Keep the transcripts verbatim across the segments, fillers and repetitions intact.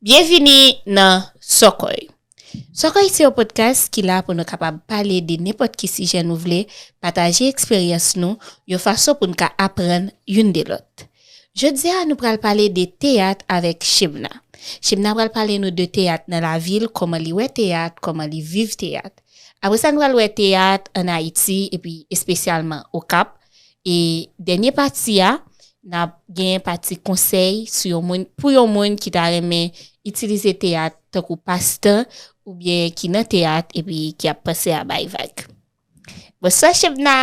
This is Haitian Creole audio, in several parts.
Byenvini nan Sòkòy. Sòkòy se yon podcast ki la pou nou kapab pale de nenpòt ki sijè nou vle, pataje eksperyans nou, yon fason pou n ka aprann youn de lòt. Jodi a, nou pral pale de teyat avèk Shebna. Shebna pral pale nou de teyat nan lavil, kòman li wè teyat, kòman li viv teyat. Apre sa, nou pral wè teyat ann Ayiti, epi espesyalman Okap. E dènye pati a, n ap gen pati konsèy sou yon moun, pou yon moun ki ta renmen itilize teyat tankou pastan, oubyen ki nan teyat, epi ki ap panse a bay vag. Bonswa, Shebna!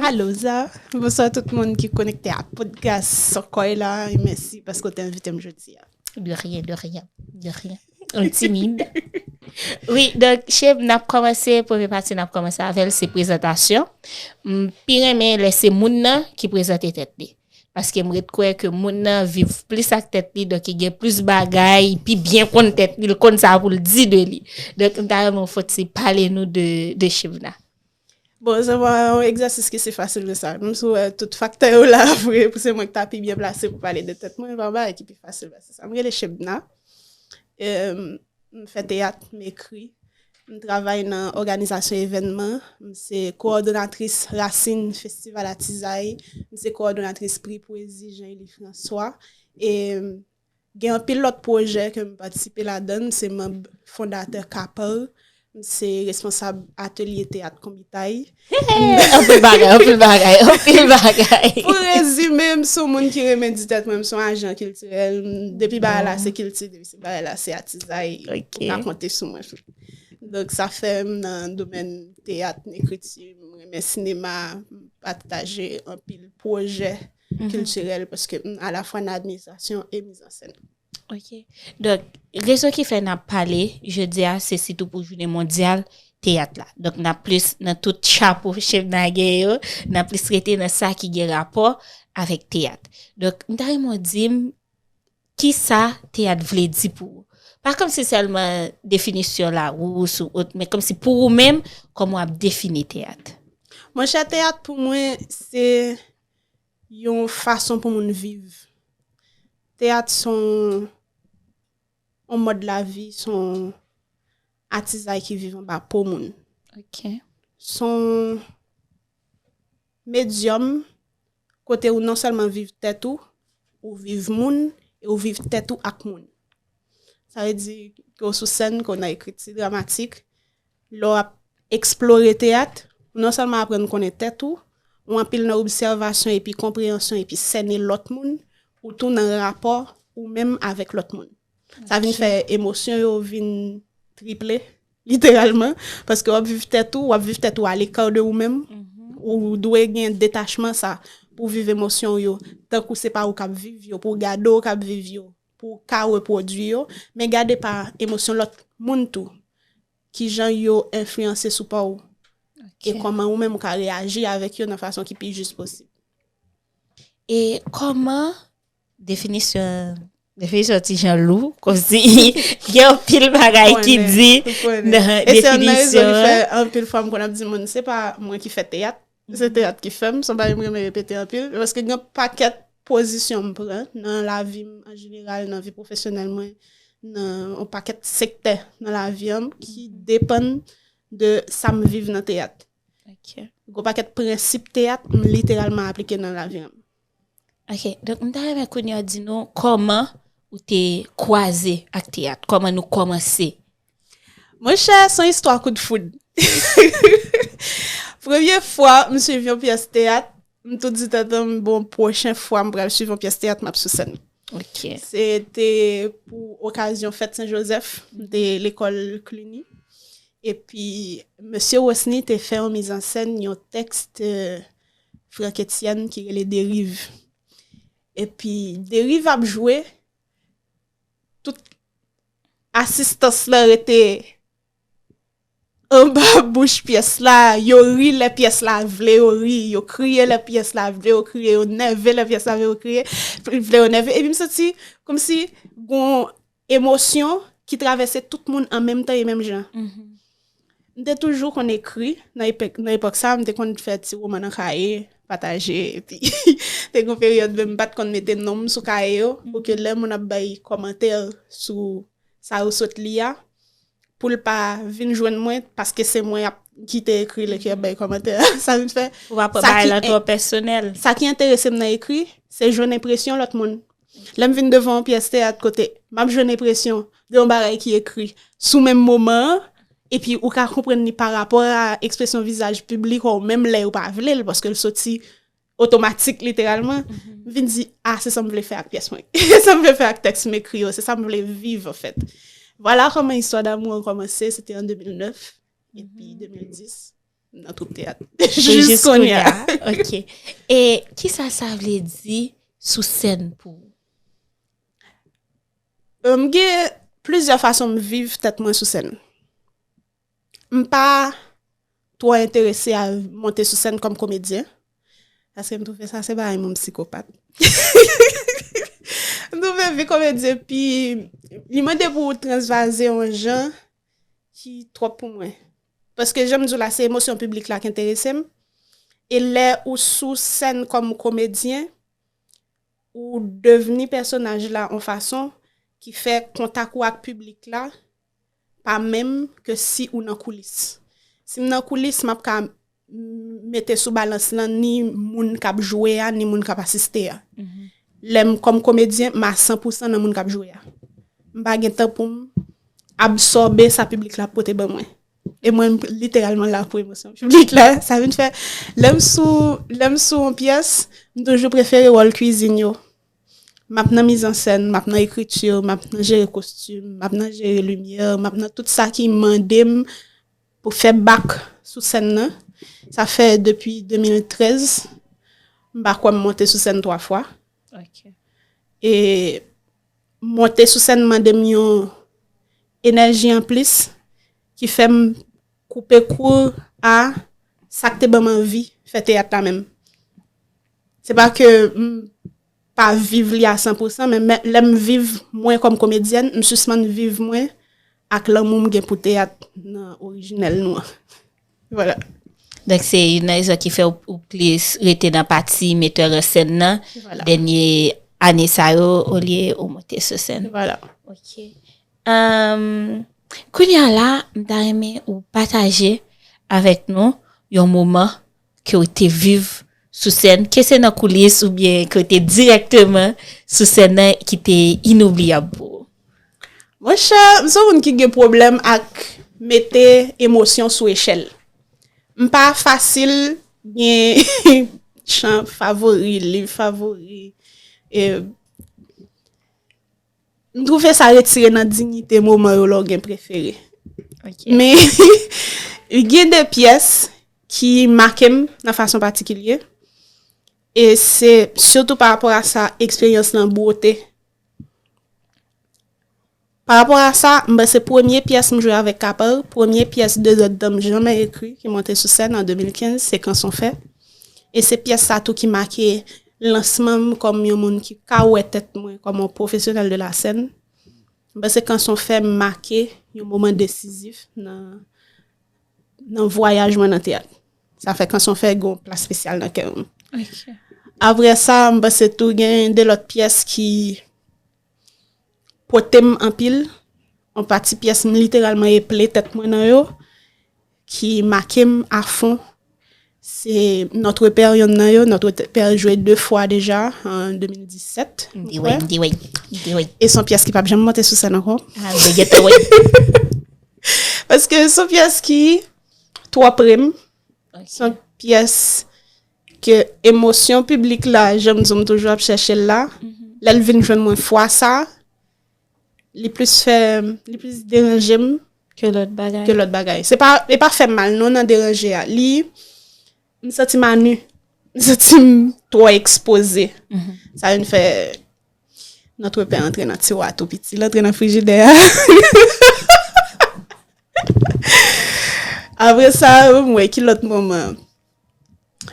Alo, Za! Bonswa tout moun ki konekte a podcast Sòkòy la, e mèsi paske w te envite m jodi a. De rien, de rien, de rien. Ou timid. Wi, donk, Shebna, n ap kòmanse, premye pati n ap kòmanse avè l, se prezantasyon. M pi renmen lè se moun nan ki prezante tèt li. Paske m ret kwè ke moun nan viv plis ak tèt li, donk li gen plis bagay, li pi byen konn tèt li, li konn sa pou l di de li. Donk, m ta renmen w fon ti pale nou de, de Shebna. Bon, se pa yon egzèsis ki si fasil ke sa. Menm si w wè tout faktè yo la vre, pou se mwen ki ta pi byen plase pou pale de tèt mwen, pa yon bagay ki pi fasil pase sa. M rele Shebna. Em, m fè teyat, m ekri. M travay nan òganizasyon evènman. M se kowòdonatris Rasin Festival Atizay. M se kowòdonatris Pri Pwezi Jean Élie François. E, m, gen anpil lòt pwojè ke m patisipe ladan l. M se manm fondatè Kapar. M se responsab atelye teyat Konbitay. Anpil bagay, anpil bagay, anpil bagay. Pou rezime, m se yon moun ki renmen di tèt mwen, m se yon ajan kiltirèl. M, depi bagay la se kilti, depi se bagay la se atizay, ou ka konte sou mwen. Donk, sa fè m nan domèn teyat, ekriti, m renmen sinema, m pataje anpil pwojè kiltirèl, paske m alafwa nan administrasyon e mizansèn. Ok. Donk, rezon ki fè n ap pale jodi a, se sitou pou jounen mondyal teyat la. Donk, n ap plis nan tout chapo Shebna gen yo, n ap plis rete nan sa ki gen rapò avèk teyat. Donk, m ta renmen w di m, kisa teyat vle di pou ou? Pa kòmsi sèlman definisyon Larousse ou ot, men kòmsi pou ou menm, kòman w ap defini teyat? Monchè, teyat pou mwen, se yon fason pou moun viv. Teyat se yon, yon mòd lavi, se yon atizay ki viv anba po moun. Ok. Se yon medyòm kote ou non sèlman viv tèt ou, ou viv moun, e ou viv tèt ou ak moun. Sa vle di ke w sou sèn, ke w nan ekriti dramatik, lè w ap eksplore teyat, ou non sèlman aprann konnen tèt ou, ou anpil nan obsèvasyon epi konpreyansyon epi sène lòt moun, ou tou nan rapò ou menm avèk lòt moun. Sa vin fè emosyon yo vin triple, literalman, paske w ap viv tèt ou, w ap viv tèt ou aleka de ou menm. Ou dwe gen detachman sa pou w viv emosyon w yo, tankou se pa ou k ap viv yo, pou w gade w k ap viv yo, pou w ka repwodui yo, men gade pa emosyon lòt moun tou, kijan yo enfliyanse sou pa w, e kòman ou menm ou ka reyaji avèk yo nan fason ki pi jis posib. E kòman definisyon, definisyon ti jan lou, kòmsi gen anpil bagay ki di nan definisyon an. E se yon nan rezon ki fè anpil fwa m konn ap di moun, se pa mwen ki fè teyat, se teyat ki fè m, se yon bagay m renmen repete anpil, paske gen pakèt pozisyon m pran nan lavi m an jeneral, nan vi pwofesyonèl mwen, nan yon pakèt sektè nan lavi an m ki depann de sa m viv nan teyat. Ok. Gen yon pakèt prensip teyat m literalman aplike nan lavi an m. Ok, donk m ta renmen kounye a w di nou kòman ou te kwaze ak teyat, kòman nou kòmanse. Monchè, se yon istwa kout foud. Premye fwa m swiv yon pyès teyat, m tou di tèt mwen, bon, pwochen fwa m pral swiv yon pyès teyat, m ap sou sèn. Ok. Se te pou okazyon fèt Sen Jozèf, m te lekòl Cluny. Epi, mesye Rosny te fè yon mizansèn, yon tèks, euh, Franck Etienne ki rele Deriv. Epi, Deriv ap jwe, tout asistans lan rete anba bouch pyès la, yo ri lè pyès la vle yo ri, yo kriye lè pyès la vle yo kriye, yo nève lè pyès la vle yo kriye, vle yo nève. Epi m santi kòmsi gon emosyon ki travèse tout moun an menm tan e menm jan. M te toujou konn ekri nan epèk, nan epòk sa, m te konn fè ti woman nan kaye, pataje, epi Te gen peryòd menm m pa t konn mete non m sou kaye yo, pou ke lè moun ap bay kòmantè sou sa yo sot li a, pou l pa vin jwenn mwen, paske se mwen ap, ki te ekri lè ki ap bay kòmantè a. Sa vin fè. Ou pa pran bagay la twò pèsonèl. Sa ki enterese m nan ekri, se jwenn enpresyon lòt moun. Lè m vin devan yon pyès teyat kote m ap jwenn enpresyon de yon bagay ki ekri sou menm moman an, epi ou ka konprann li pa rapò a ekspresyon vizaj piblik ou menm lè yo pa vle l, paske l soti otomatik, literalman, m vin di, ah, se sa m vle fè ak pyès mwen. Se sa m vle fè ak tèks m ekri yo, se sa m vle viv, anfèt. Vwala kòman istwa damou an kòmanse, se te an de mil nèf, epi de mil dis, m nan twoup teyat. Jis kounye a. Ok. E kisa sa vle di sou sèn pou ou? Euh, m gen plizyè fason m viv tèt mwen sou sèn. M pa twò enterese a monte sou sèn kòm komedyen, paske m twouve sa se bagay moun psikopat. M twouve vi komedyen pi, li mande pou w transvaze yon jan ki twòp pou mwen. Paske jan m di w la, se emosyon piblik la ki enterese m. E lè ou sou sèn kòm komedyen, ou devni pèsonaj la yon fason ki fè kontak ou ak piblik la pa menm ke si ou nan koulis. Si m nan koulis, m ap ka m-, mete sou balans lan ni moun k ap jwe a, ni moun k ap asiste a. Lè m kòm komedyen, m a san pou san nan moun k ap jwe a. M pa gen tan pou m absòbe sa piblik la ap pote ban mwen. E mwen, m literalman la pou emosyon piblik la. Sa vin fè, lè m sou, lè m sou yon pyès, m toujou prefere wòl kwizin yo. M ap nan mizansèn, m ap nan ekriti, m ap nan jere kostim, m ap nan jere limyè, m ap nan tout sa ki mande m pou fè bak sou sèn nan. Sa fè depi de mil trèz, m pa kwè m monte sou sèn twa fwa. Ok. E monte sou sèn mande m yon enèji anplis ki fè m koupe kou a sa k te ban m anvi fè teyat la menm. Se pa ke m pa viv li a san pou san, men, men lè m viv mwen kòm komedyèn, m sispann viv mwen ak lanmou m gen pou teyat nan orijinèl nou an. Vwala. Donk, se youn nan rezon ki fè w, ou plis rete nan pati metè an sèn nan, vwala, dènye ane sa yo, olye ou monte sou sèn. Vwala. Ok. Ahn, kounye a la, m ta renmen ou pataje avèk nou yon moman ke w te viv sou sèn, ke se nan koulis oubyen ke w te dirèkteman sou sèn nan ki te inoubliyab pou ou. Monchè, m se yon moun ki gen pwoblèm ak mete emosyon sou echèl. M pa fasil gen chan favori, liv favori. E, m twouve sa retire nan diyite moman yo lè w gen prefere. Ok. Men, gen de pyès ki make m nan fason patikilye. E se sitou pa rapò a sa eksperyans lan bwote. Pa rapò a sa, m panse premye pyès m jwe avèk Kapar, premye pyès de zòd dan m janmè ekri, ki monte sou sèn an de mil kenz, se Kanson Fè. E se pyès sa tou ki make lansman m kòm yon moun ki ka wè tèt mwen kòm yon pwofesyonèl de la sèn. M panse Kanson Fè make yon moman desizif nan, nan vwayaj mwen nan teyat. Sa fè Kanson Fè gen yon plas espesyal nan kè m. Ok. Apre sa, m panse tou gen de lòt pyès ki pote m anpil. Yon pati pyès m literalman eple tèt mwen nan yo, ki make m afon. Se Notre Père, yonn nan yo. Notre Père jwe de fwa deja, an de mil disèt, m kwè. M di wi, m di wi, m di wi. E se yon pyès ki p ap janm monte sou sèn ankò. Ah, m te gentan wi. Paske se yon pyès ki twò pre m. Ok. Se yon pyès ke emosyon piblik la, jan m di w, m toujou ap chèche l la. Mhm. Lè l vin jwenn mwen fwa sa, li plis fè, li plis deranje m ke lòt bagay. Ke lòt bagay. Se pa, li pa fè m mal non nan deranje a. Li, m santi m a nu. M santi m twò ekspoze. Mhm. Sa vin fè Notre Père antre nan tiwa tou piti, l antre nan frijidè a. Apre sa, m wè ki lòt moman.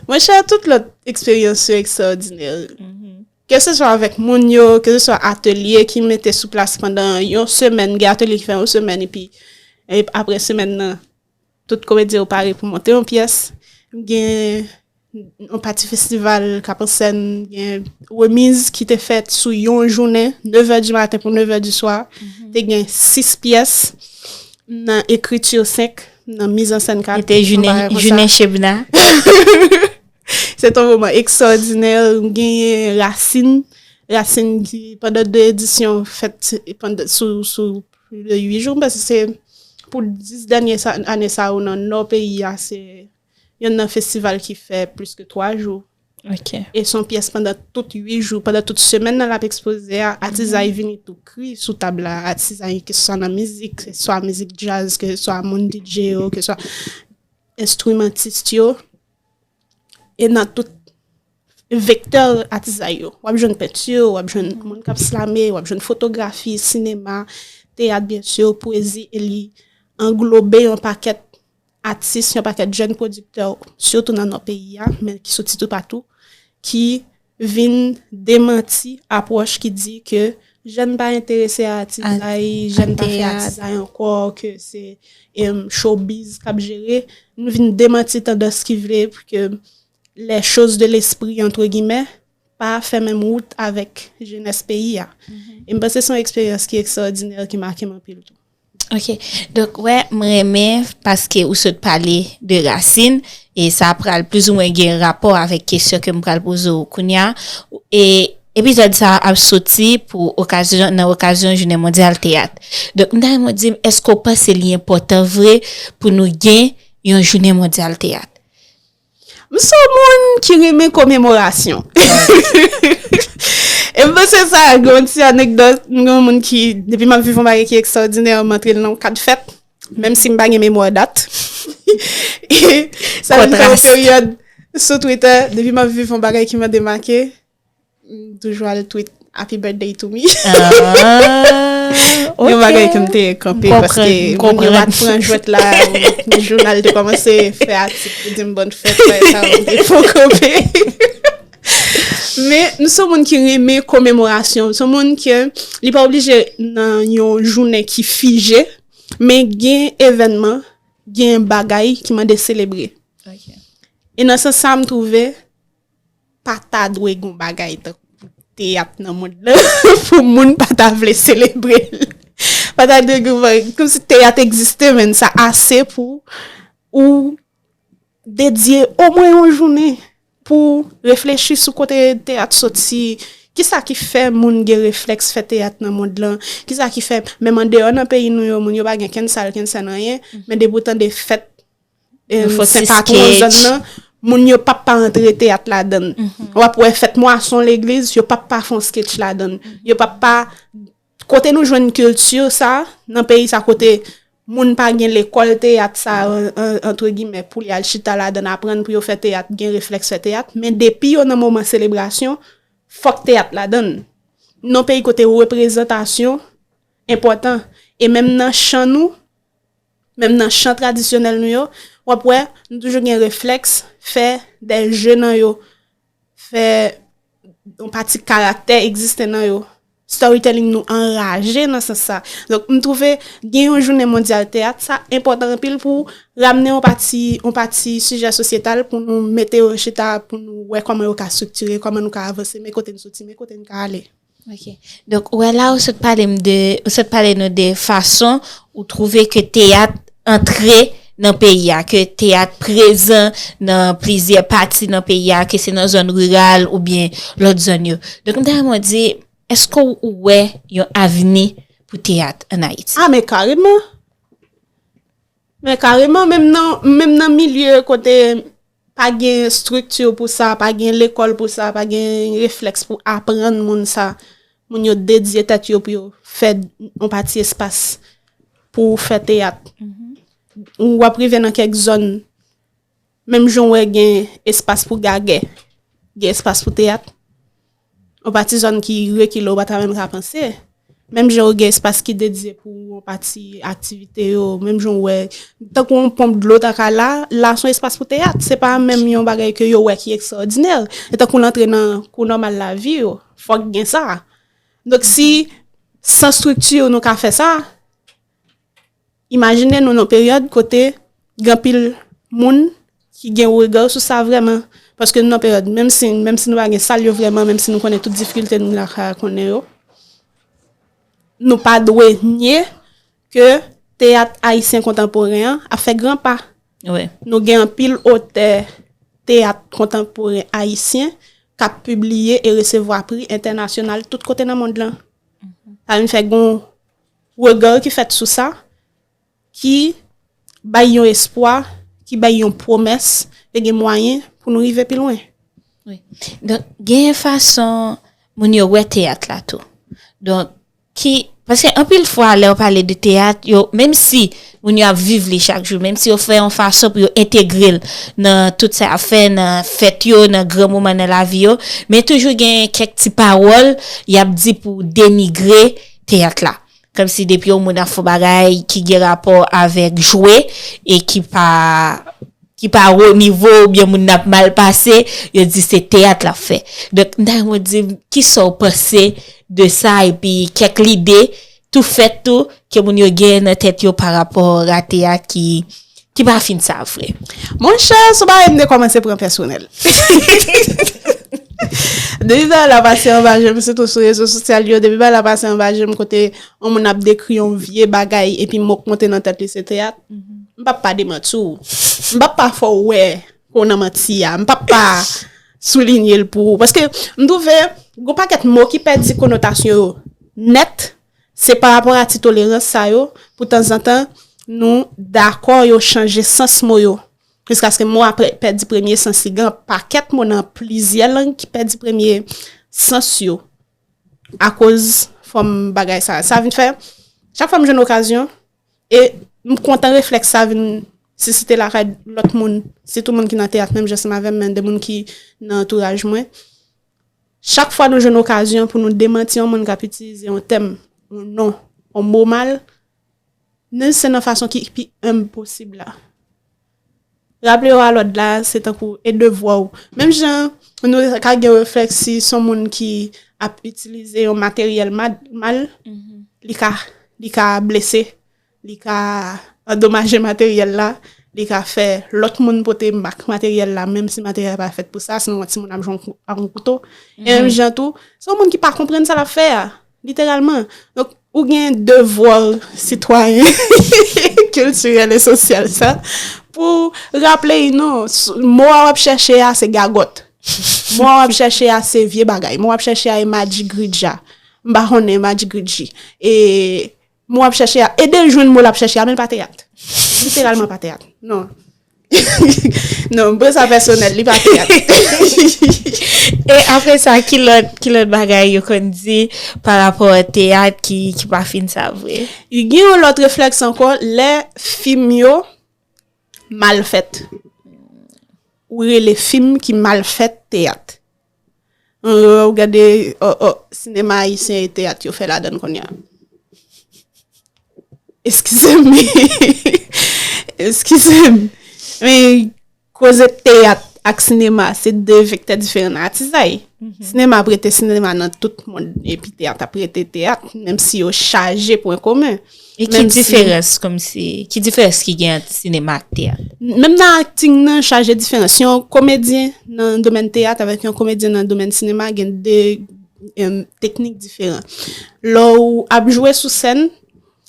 Monchè, tout lòt eksperyans yo ekstraòdinè. Mhm. Ke se swa avèk moun yo, ke se swa atelye ki mete sou plas pandan yon semèn, gen atelye ki fè yon semèn, epi, epi apre semèn nan, tout komedyen yo pare pou monte yon pyès. M gen yon pati festival k ap an sèn, gen remiz ki te fèt sou yon jounen, nèf è di maten pou nèf è di swa. Te gen sis pyès nan ekriti senk, nan mizansèn kat, Li te jounen, jounen Chebna. Se te yon moman ekstraòdinè. M genyen Rasin. Rasin ki, pandan de edisyon, fèt pandan, sou, sou plis de uit jou, m panse se pou dis dènye sa, ane sa yo nan nò peyi a, se youn nan festival ki fè plis ke twa jou. Ok. E se yon pyès pandan tout uit jou, pandan tout semèn nan l ap ekspoze a, atizay vini tou kri sou tab la, atizay keseswa nan mizik, keseswa mizik djaz, keseswa moun D J yo, keseswa enstrimantis yo. E nan tout vektè atizay yo. W ap jwenn penti, w ap jwenn moun k ap slame, w ap jwenn fotografi, sinema, teyat, byen si, pwezi, e li anglobe yon pakèt atis, yon pakèt jèn pwodiktè, sitou nan nò peyi a, men ki soti toupatou, ki vin demanti apwòch ki di ke jèn pa enterese a atizay, jèn pa fè atizay ankò, ke se em, showbiz k ap jere. Nou vin demanti tandans ki vle pou ke les choses de l'esprit, entre guillemets, pa fè menm wout avèk jenès peyi a. E m panse se yon eksperyans ki ekstraòdinè, ki make m anpil tou. Ok. Donk, wè, m renmen paske ou sot pale de Rasin, e sa pral plizoumwen gen rapò avèk kesyon ke m pral poze w kounye a. E epizòd sa a ap soti pou okazyon, nan okazyon Jounen Mondyal Teyat. Donk, m ta renmen w di m, èske w panse li enpòtan vre pou nou gen yon Jounen Mondyal Teyat? M se yon moun ki renmen komemorasyon. E m panse sa, gen yon ti anekdòt, m gen yon moun ki, depi m ap viv yon bagay ki ekstraòdinè, m antre l nan yon kad fèt, menm si m pa gen memwa dat. E sa vin fè yon peryòd sou Twitter, depi m ap viv yon bagay ki mande make, m toujou al tweet Happy birthday to me. Yon bagay ke m te kanpe paske moun yo pa t pran jwèt la. Jounal te kòmanse fè atik pou di m bòn fèt, bagay sa yo, m te fon kanpe. Men m se yon moun ki renmen komemorasyon, m se yon moun ke li pa oblije nan yon jounen ki fije, men gen evènman, gen bagay ki mande selebre. E nan sans sa, m twouve pa ta dwe gen bagay tankou teyat nan mond lan pou moun pa ta vle selebre l. Pa ta dwe gen bagay, kòmsi teyat egziste, men sa ase pou ou dedye omwen yon jounen pou reflechi sou kote teyat soti, kisa ki fè moun gen reflèks fè teyat nan mond lan, kisa ki fè, menm andeyò nan peyi nou yo, moun yo pa gen kenn sal, kenn sèn, anyen, men depi w tande fèt, em, Sent Patwon, zòn nan, moun yo p ap pa antre teyat ladan l. W ap wè fèt mwason legliz, yo p ap pa fè yon sketch ladan l. Yo p ap pa, kote nou jwenn kilti sa, nan peyi sa kote moun pa gen lekòl teyat sa, an, an, entre guillemets, pou li al chita ladan l, aprann pou yo fè teyat, gen reflèks fè teyat, men depi yo nan moman selebrasyon, fòk teyat ladan l. Nan peyi kote reprezantasyon enpòtan, e menm nan chan nou, menm nan chan tradisyonèl nou yo, w ap wè, nou toujou gen reflèks fè de je nan yo, fè yon pati karaktè egziste nan yo. Storytelling nou anraje nan sans sa. Donk, m twouve gen yon jounen mondyal teyat, sa enpòtan anpil pou ramne yon pati, yon pati sijè sosyetal pou nou mete yo chita, pou nou wè kòman yo ka estriktire, kòman nou ka avanse, men kote n soti, men kote n ka ale. Ok. Donk, ou wè la, ou sot pale m de, ou sot pale nou de fason ou twouve ke teyat antre nan peyi a, ke teyat prezan nan plizyè pati nan peyi a, ke se nan zòn riral oubyen lòt zòn yo. Donk, m ta renmen di, èske ou wè yon avni pou teyat ann Ayiti? Ah, men kareman! Men kareman, menm nan, menm nan milye kote pa gen estrikti pou sa, pa gen lekòl pou sa, pa gen reflèks pou aprann moun sa, moun yo dedye tèt yo pou yo fè yon pati espas pou fè teyat. Ou w ap rive nan kèk zòn, menm jan w wè gen espas pou gagè, gen espas pou teyat. Yon pati zòn ki rekile, ou pa ta menm ka panse. Menm jan w gen espas ki dedye pou yon pati aktivite yo, menm jan w wè, tankou yon ponp dlo ta ka la, la se yon espas pou teyat. Se pa menm yon bagay ke yo wè ki ekstraòdinè. E tankou l antre nan kou nòmal lavi yo, fòk gen sa. Donk, si san estrikti nou ka fè sa, imajine nou nan peryòd kote gen anpil moun ki gen rega sou sa vrèman. Paske nou nan peryòd, menm si, menm si nou pa gen sal yo vrèman, menm si nou konnen tout difikilte nou la ka konnen yo, nou pa dwe nye ke teyat ayisyen kontanporen an ap fè gran pa. Nou gen anpil otè teyat kontanporen ayisyen k ap pibliye e resevwa pri entènasyonal tout kote nan mond lan. Sa vin fè gon rega ki fèt sou sa, ki bay yon espwa, ki bay yon pwomès, e gen mwayen pou nou rive pi lwen. Donk, gen fason moun yo wè teyat la tou. Donk, ki, paske anpil fwa lè w pale de teyat, yo, menm si moun yo ap viv li chak jou, menm si yo fè yon fason pou yo entegre l nan tout sa y ap fè, nan fèt yo, nan gran moman nan lavi yo, men toujou gen kèk ti pawòl y ap di pou denigre teyat la. Kòmsi depi yon moun ap fè yon bagay ki gen rapò avèk jwe e ki pa ki pa wo nivo oubyen moun nan ap mal pase, yo di se teyat l ap fè. Donk, m ta renmen w di m kisa w panse de sa epi kèk lide tou fèt tou ke moun yo gen nan tèt yo pa rapò a teyat ki ki pa fin sa vre. Monchè, sou bagay m te kòmanse pran pèsonèl. Depi bagay la pase anba je m, sitou sou rezo sosyal yo, depi bagay la pase anba je m kote yon moun ap dekri yon vye bagay epi mo k monte nan tèt li se teyat, m p ap pa demanti w. M p ap pa fè w wè ke w nan manti a. M p ap pa soulinye l pou ou. Paske m twouve gon pakèt mo ki pèdi konotasyon yo nèt, se pa rapò a ti tolerans sa yo, pou tanzantan nou dakò yo chanje sans mo yo. Jiskaske mo a pèdi premye sans li. Gen pakèt mo nan plizyè lang ki pèdi premye sans yo akoz fòm bagay sa. Sa vin fè, chak fwa m jwenn okazyon, e m kontan reflèks sa vin sisite lakay lòt moun, sitou moun ki nan teyat menm jan avè m, men de moun ki nan antouraj mwen. Chak fwa nou jwenn okazyon pou nou demanti yon moun k ap itilize yon tèm, yon non, yon mo mal, nou se nan fason ki pi enb posib la. Raple yo a lòd la, se tankou e devwa w. Menm jan nou ka gen reflèks si se yon moun ki ap itilize yon materyèl mal, li ka li ka blese, li ka andomaje materyèl la, li ka fè lòt moun pote mak materyèl la, menm si materyèl la pa fèt pou sa, si yon timoun ap jwe ak yon kouto. E menm jan tou, se yon moun ki pa konprann sa l ap fè a, literalman. Donk, ou gen devwa sitwayen kiltirèl e sosyal sa pou raple y non, mo a w ap chèche a se gagòt. Mo a w ap chèche a se vye bagay. Mo w ap chèche a e madjigridja. M pa konnen madjigridji. E mo w ap chèche a, ede l jwenn mo l ap chèche a, men l pa teyat. Literalman pa teyat. Non. Non, m pran sa pèsonèl, li pa teyat. E apre sa, ki lòt ki lòt bagay yo konn di pa rapò a teyat ki ki pa fin sa vre? Gen yon lòt reflèks ankò, lè fim yo mal fèt. Ou rele fim ki mal fèt teyat. Ou gade, oh, oh, sinema ayisyen e teyat yo fè ladann kounye a. Eskize m. Eskize m. Men koze teyat ak sinema se de vektè diferan nan atizay. Sinema ap rete sinema nan tout mond epi teyat ap rete teyat, menm si yo chaje pwen komen. E ki diferans kòmsi ki diferans ki gen ant sinema ak teyat? Menm nan akting nan chaje diferans. Yon komedyen nan domèn teyat avèk yon komedyen nan domèn sinema gen de um, teknik diferan. Lè w ap jwe sou sèn,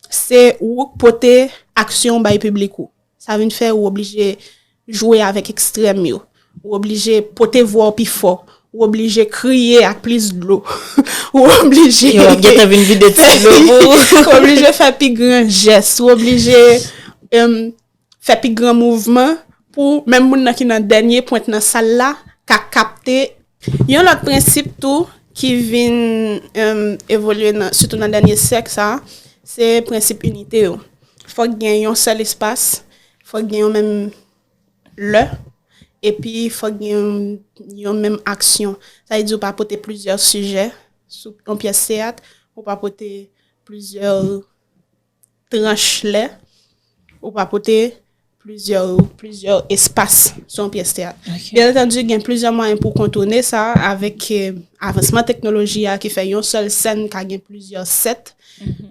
se ou k pote aksyon bay piblik ou. Sa vin fè ou oblije jwe avèk ekstrèm yo. Ou oblije pote vwa w pi fò. Ou oblije kriye ak plis dlo. Ou oblije. Yo ap gentan vin vide ti dlo pou ou. Ou oblije fè pi gran jès. Ou oblije um, fè pi gran mouvman pou menm moun nan ki nan dènye pwent nan sal la ka kapte. Yon lòt prensip tou ki vin um, evolye nan, sitou nan dènye syèk sa, se prensip inite yo. Fòk gen yon sèl espas, fòk gen yon menm lè, epi fòk gen yon menm aksyon. Sa vle di ou pa pote plizyè sijè sou yon pyès teyat, ou pa pote plizyè tranch lè, ou pa pote plizyè plizyè espas sou yon pyès teyat. Byen antandi, gen plizyè mwayen pou kontounen sa avèk eh, avansman teknoloji a ki fè yon sèl sèn ka gen plizyè sèt.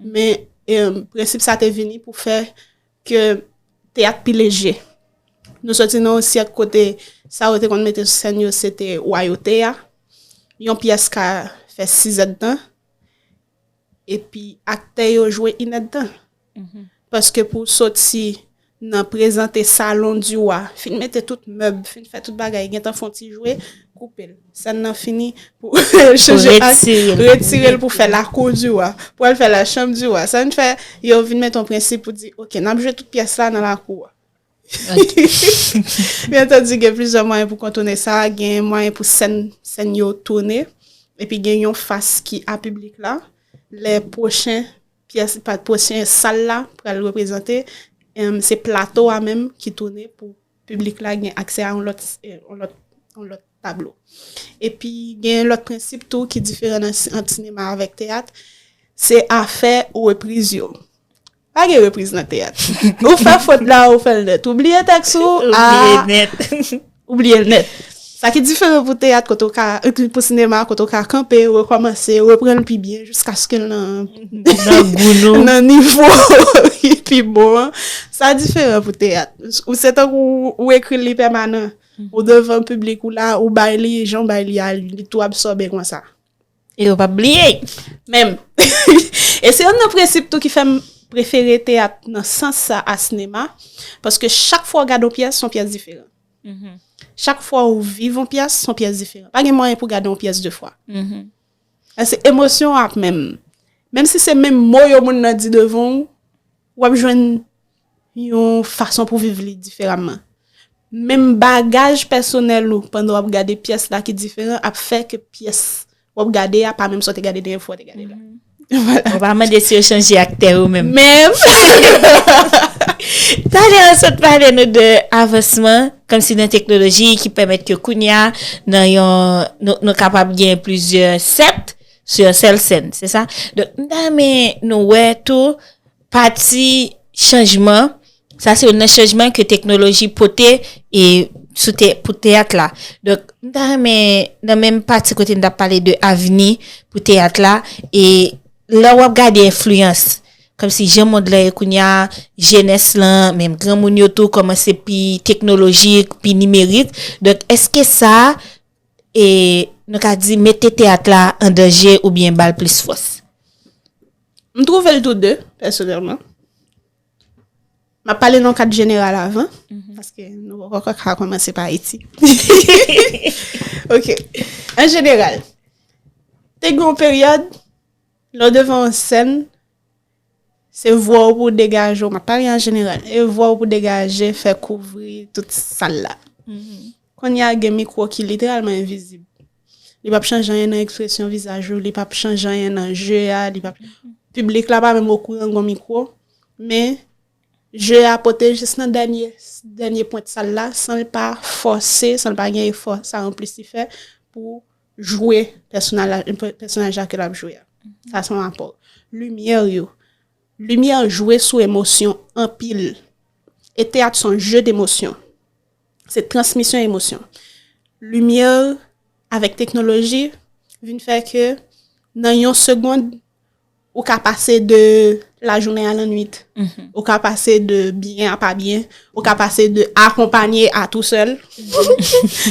Men eh, prensip sa te vini pou fè ke teyat pi leje. Nou soti nan yon syèk kote sa yo te konn mete sou sèn yo, se te wayote a. Yon pyès ka fè sis èdtan, epi aktè yo jwe inèdtan. Paske pou w soti nan prezante Salon du Roi, fin mete tout mèb, fin fè tout bagay, gentan fè yon ti jwe, koupe l. Sèn nan fini, pou chanje ak, retire l pou fè la cour du roi, pou al fè la chambre du roi. Sa vin fè, yo vin mete yon prensip pou di, oke, n ap jwe tout pyès la nan lakou a. Byen antandi, gen plizyè mwayen pou kontounen sa, gen mwayen pou sèn, sèn yo tounen, epi gen yon fas ki a piblik la. Lè pwochen pyès, pa, pwochen sal la pral reprezante, em, se plato a menm ki tounen pou piblik la gen aksè a yon lòt, eh, yon lòt, yon lòt tablo. Epi gen lòt prensip tou ki diferan nan si-, ant sinema avèk teyat, se afè repriz yo. Pa gen repriz nan teyat. Ou fè fot la, ou fè l nèt. Ou bliye tèks ou, ou bliye nèt. Ou bliye l nèt. Sa ki diferan pou teyat, kote w ka, pou sinema, kote w ka kanpe, rekòmanse, reprann l pi byen, jiskaske l nan, nan gou nou, nan nivo ki pi bon an. Sa diferan pou teyat. Ou se tankou ou ekri l, li pèmanan. Ou devan piblik ou la, ou bay li, jan w bay li a, li tou absòbe konsa. E yo p ap bliye. Menm. E se youn nan prensip tou ki fè m prefere teyat nan sans sa a sinema, paske chak fwa w gade yon pyès, se yon pyès diferan. Chak fwa ou viv yon pyès, se yon pyès diferan. Pa gen mwayen pou gade yon pyès de fwa. Se emosyon ap menm. Menm si se menm mo yo moun nan di devan w, w ap jwenn yon fason pou viv li diferaman. Menm bagaj pèsonèl ou pandan w ap gade pyès la ki diferan ap fè ke pyès w ap gade a pa menm sa w te gade dènye fwa w te gade la. Ou pa mande si yo chanje aktè yo menm. Menm. Talè an sot pale nou de avansman, kòmsi nan teknoloji ki pèmèt ke kounye a, nan yon, nou, nou kapab gen plizyè sèt sou yon sèl sèn, se sa? Donk, m ta renmen nou wè tou pati chanjman, sa se youn nan chanjman ke teknoloji pote e sou te, pou teyat la. Donk, m ta renmen, nan menm pati kote n t ap pale de avni pou teyat la, e lè w ap gade enfliyans, kòmsi jan mond lan ye kounye a, jenès lan, menm granmoun yo tou kòmanse pi teknolojik, pi nimerik. Donk, èske sa, e, nou ka di, mete teyat la an danje oubyen ba l plis fòs? M twouve l tou de, pèsonèlman. M ap pale nan yon kad jeneral avan, paske nou poko ka kòmanse pa Ayiti. Ok. An jeneral, te gen yon peryòd, lè w devan yon sèn, se vwa w pou w degaje w, m ap pale an jeneral, e vwa w pou w degaje, fè kouvri tout sal la. Kounye a, gen mikwo ki literalman envizib. Li p ap chanje anyen nan ekspresyon vizaj ou, li p ap chanje anyen nan je a, li p ap, piblik la pa menm okouran gen mikwo, men je a pote jis nan dènye, dènye pwent sal la, san l pa fòse, san l pa gen efò sa anplis li fè pou jwe pèsonaj la, pèsonaj la ke l ap jwe a. Sa se yon apò. Limyè yo. Limyè jwe sou emosyon anpil. E teyat se yon je demosyon. Se transmisyon emosyon. Limyè avèk teknoloji vin fè ke nan yon segond, ou ka pase de lajounen a lannwit. Ou ka pase de byen a pa byen. Ou ka pase de akonpanye a tousèl.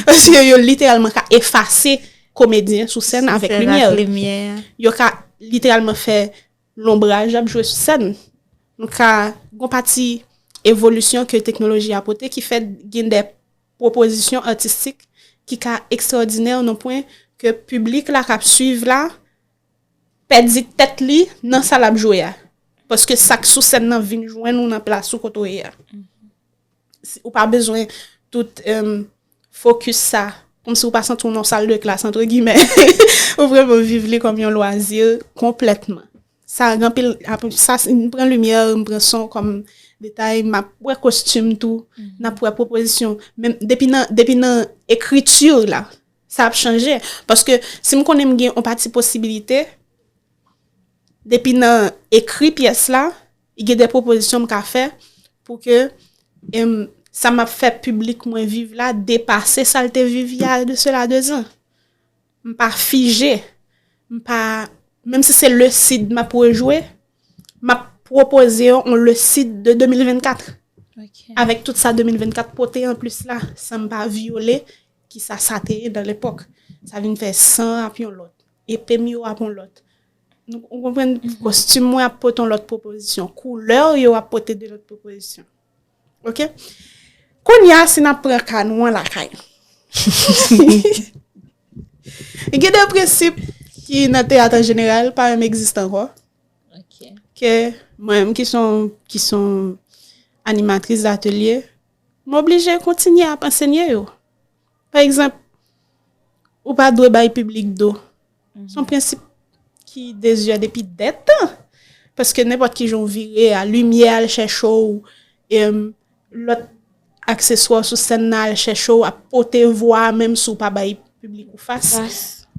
Paske yo literalman ka efase komedyen sou sèn avèk limyè. Yo ka literalman fè lonbraj ap jwe sou sèn. Nou ka gon pati evolisyon ke teknoloji a pote ki fè gen de pwopozisyon atistik ki ka ekstraòdinè nan pwen ke piblik la k ap swiv la pèdi tèt li nan sa l ap jwe a. Paske sa k sou sèn nan vin jwenn ou nan plas ou kote w ye a. Si, ou pa bezwen tout, em, fokis sa. Kòmsi ou pa santi w nan sal de klas, antre gimè. Ou vrèman viv li kòm yon lwazi konplètman. Sa gen anpil, ap-, sa, m pran limyè, m pran son kòm detay, m ap wè kostim tou, n ap wè pwopozisyon. Men depi nan, depi nan ekriti la, sa ap chanje. Paske si m konnen m gen yon pati posibilite, depi nan ekri pyès la, gen de pwopozisyon m ka fè pou ke, em, sa m ap fè piblik mwen viv la depase sa l te viv y a de cela de zan. M pa fije. M pa, menm si se Le Cid m ap rejwe, m ap pwopoze yo yon Le Cid de de mil vennkat. Avèk tout sa de mil vennkat pote anplis la, san m pa vyole kisa sa te ye nan lepòk. Sa vin fè san ap yon lòt, epe m yo ap yon lòt. Nou, ou konprann, kostim mwen ap pote yon lòt pwopozisyon, koulè yo ap pote de lòt pwopozisyon. Oke? Kounye a, si n ap pran ka nou an lakay. Gen de prensip ki nan teyat an jeneral pa menm egziste ankò. Ke mwen menm ki son, ki son animatris datelye, m oblije kontinye ap ansenye yo. Pa egzanp, ou pa dwe bay piblik do. Se yon prensip ki dezye depi dètan. Paske nenpòt ki jan w vire a, limyè al chèche w, em, lòt akseswa sou sèn nan al chèche w, ap pote vwa a, menm si w pa bay piblik ou fas.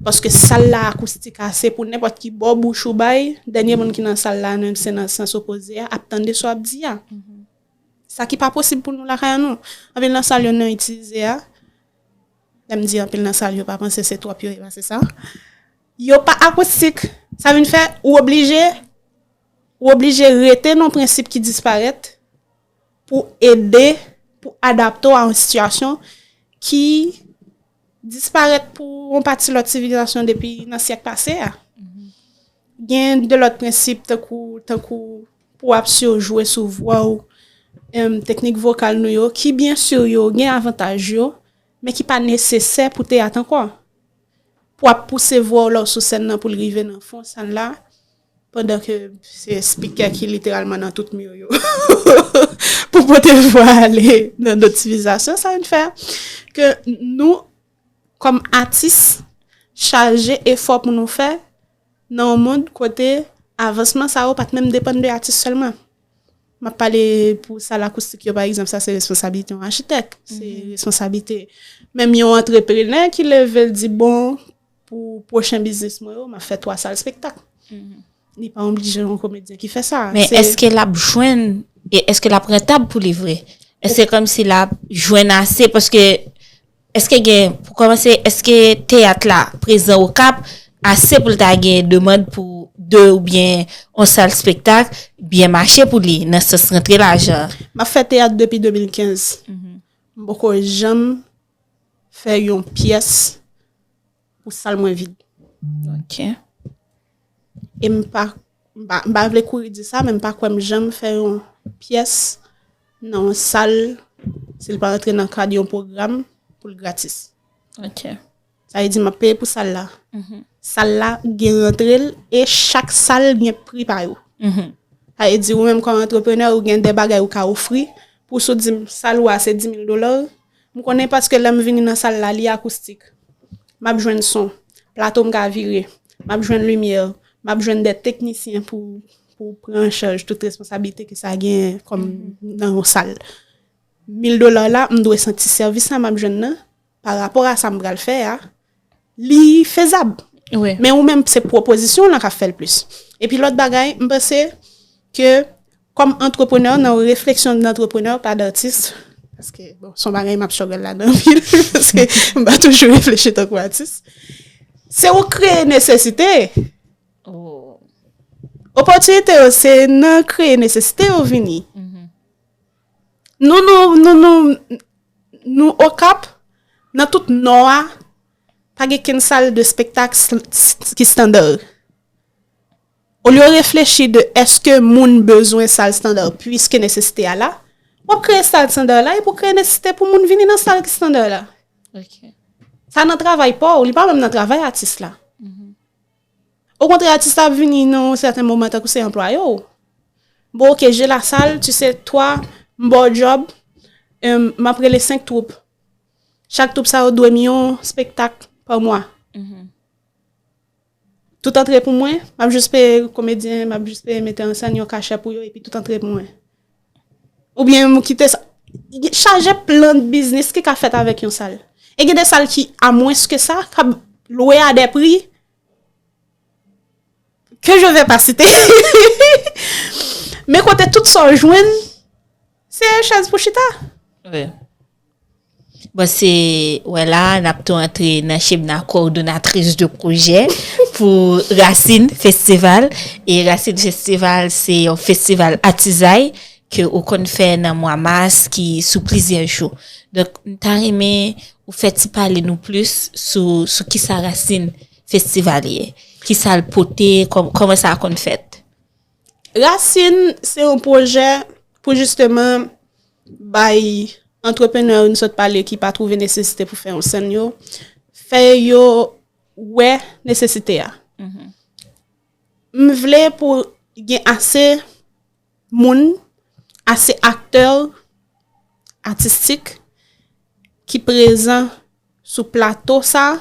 Paske sal la akoustik ase pou nenpòt ki bò bouch ou bay, dènye moun ki nan sal la, menm se nan sans opoze a, ap tande sa w ap di a. Sa ki pa posib pou nou lakay an nou. Anpil nan sal yo nou itilize a, lè m di anpil nan sal yo, pa panse se twòp yo ye, pa se sa. Yo pa akoustik. Sa vin fè ou oblije, ou oblije rete nan prensip ki disparèt pou ede, pou adapte w a yon sitiyasyon ki disparèt pou yon pati lòt sivilizasyon depi nan syèk pase a. Gen de lòt prensip tankou, tankou pou w ap sijwe sou vwa w, em, teknik vokal nou yo, ki byen si yo gen avantaj yo, men ki pa nesesè pou teyat ankò. Pou w ap pouse vwa w la w sou sèn nan pou l rive nan fon sèn la, pandan ke se spikè ki literalman nan tout mi yo pou pote vwa ale nan dot sivilizasyon, sa vin fè ke nou, kòm atis, chaje efò pou nou fè nan yon mond kote avansman sa yo pa t menm depann de atis sèlman. M ap pale pou sal akoustik yo, pa egzanp, sa se responsablite yon achitèk, se responsablite menm yon antreprenè ki leve l di, bon, pou pwochen biznis mwen yo, m ap fè twa sal spektak. Li pa oblije yon komedyen ki fè sa. Men èske l ap jwenn, e èske l ap rantab pou li vre? Èske kòmsi l ap jwenn ase? Paske èske gen, pou kòmanse, èske teyat la prezan Okap ase pou l ta gen demann pou de oubyen yon sal spektak byen mache pou li nan sans rantre lajan? M ap fè teyat depi de mil kenz. M poko janm fè yon pyès pou sal mwen vid. Ok. E m pa, m pa, m pa vle kouri di sa, men m pa kwè m janm fè yon pyès nan yon sal, si l pa rantre nan kad yon pwogram, pou l gratis. Ok. Sa vle di m ap peye pou sal la. Sal la gen rantre l e chak sal gen pri pa yo. Sa vle di ou menm kòm antreprenè, ou gen de bagay ou ka ofri. Pou si w di m sal ou a se dis mil dola, m konnen paske lè m vini nan sal la, li akoustik. M ap jwenn son, plato m ka vire, m ap jwenn limyè, m ap jwenn de teknisyen pou, pou pran an chaj tout responsablite ke sa genyen kòm nan yon sal. Mil dola la, m dwe santi sèvis la m ap jwenn nan, pa rapò a sa m pral fè a, li fezab. Men ou menm, se pwopozisyon w lan k ap fè l plis. Epi lòt bagay, m panse ke kòm antreprenè, nan yon refleksyon d'antreprenè, pa d'atis, paske, bon, se yon bagay m ap struggle ladan anpil, paske m pa toujou reflechi tankou atis. Se ou kreye nesesite. Opòtinite yo, se nan kreye nesesite yo vini. Nou, nou, nou, nou, nou Okap, nan tout Nò a, pa gen kenn sal de spektak s-, s-, ki estanda. Olye w reflechi de èske moun bezwen sal estanda, piske nesesite a la, w ap kreye sal estanda la epi w kreye nesesite pou moun vini nan sal ki estanda la. Ok. Sa nan travay pa w, li pa menm nan travay atis la. Okontrè, atis la ap vini nan yon sèten moman tankou se anplwaye w. Bon, ok, j'ai la salle, tu sais, toi, m ba w djòb, em, m ap rele senk twoup. Chak twoup sa yo dwe m yon spektak pa mwa. Tout antre pou mwen, m ap jis peye komedyen, m ap jis peye metè an sèn yon kachè pou yo, epi tout antre pou mwen. Oubyen m kite sa. Chaje plan biznis ki ka fèt avèk yon sal. E gen de sal ki, a mwens ke sa, k ap lwe a de pri ke je vais pas citer. Men kote tout sa w jwenn, se chèz pou chita. Wi. Bon, se, wè la, n ap tou antre nan chemna kowòdonatris de pwojè pou Rasin Festival. E Rasin Festival, se yon festival atizay ke ou konn fè nan mwa mas ki sou plizyè jou. Donk, m ta renmen ou fè ti pale nou plis sou, sou kisa Rasin Festival ye. Kisa l pote, kòm, kòman sa konn fèt? Rasin, se yon pwojè pou jisteman bay antreprenè yo nou sot pale ki pa twouve nesesite pou fè yon sèn yo, fè yo wè nesesite a. M vle pou gen ase moun, ase aktè atistik ki prezan sou plato sa